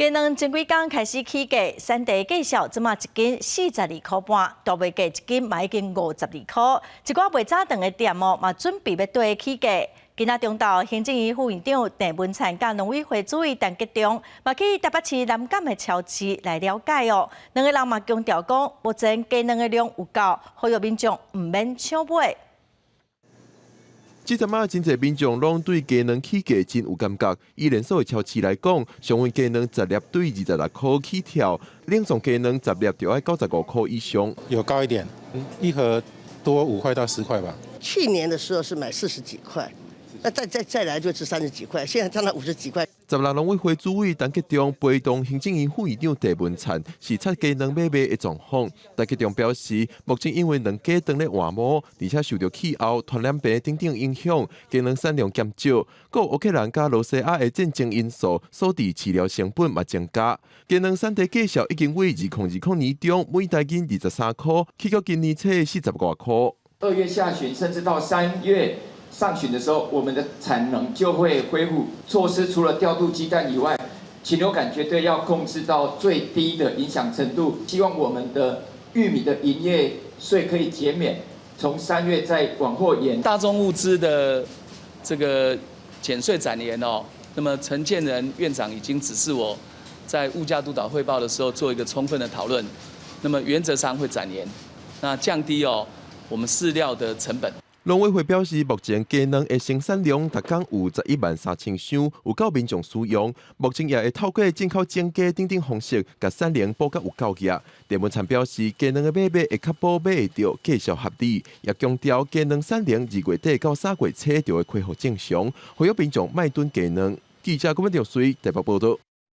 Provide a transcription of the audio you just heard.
雞卵前幾工開始起價，產地價數這馬一斤42塊半，大賣價一斤嘛已經52塊。一寡賣早頓的店哦，嘛準備欲綴起價。今仔中晝，行政院副院長鄭文燦佮農委會主委陳吉仲，嘛去台北市南港的超市來了解哦。兩个人嘛強調講，目前雞卵的量有夠，呼籲民眾毋免搶買。這陣仔真濟民眾攏對雞卵起價真有感覺。以連鎖的超市來講，常溫雞卵十粒對26塊起跳，冷藏雞卵十粒就愛95塊以上。有高一點，一盒多5塊到10塊吧。去年的時候是買40幾塊，那再來就是30幾塊，現在漲到50幾塊。16農委會主委陳吉仲陪同行政院副院長鄭文燦視察雞卵買賣的狀況。陳吉仲表示，目前因為卵雞當咧換毛，而且受著氣候、傳染病等等影響，雞卵產量減少，閣有烏克蘭佮羅西亞的戰爭因素，所致飼料成本嘛增加。雞卵產地價數已經為2020年中每公斤23塊，起到今年初40外塊。 2月下旬甚至到3月上旬的時候，我們的產能就會恢復。措施除了調度雞蛋以外，禽流感絕對要控制到最低的影響程度。希望我們的玉米的營業稅可以減免，從3月再往後延。大宗物資的這個減稅展延哦，那麼陳建仁院長已經指示我在物價督導匯報的時候做一個充分的討論，那麼原則上會展延，那降低哦我們飼料的成本。農委會表示，目前雞卵的生產量逐工有11萬3千箱，有夠民眾使用。目前也會透過進口整雞等等方式，共產能補甲有夠額。鄭文燦表示，雞卵的買賣會確保買會著，價數合理，也強調雞卵產能2月底到3月初就會恢復正常，呼籲民眾莫囤雞卵。記者郭文兆水台北報導。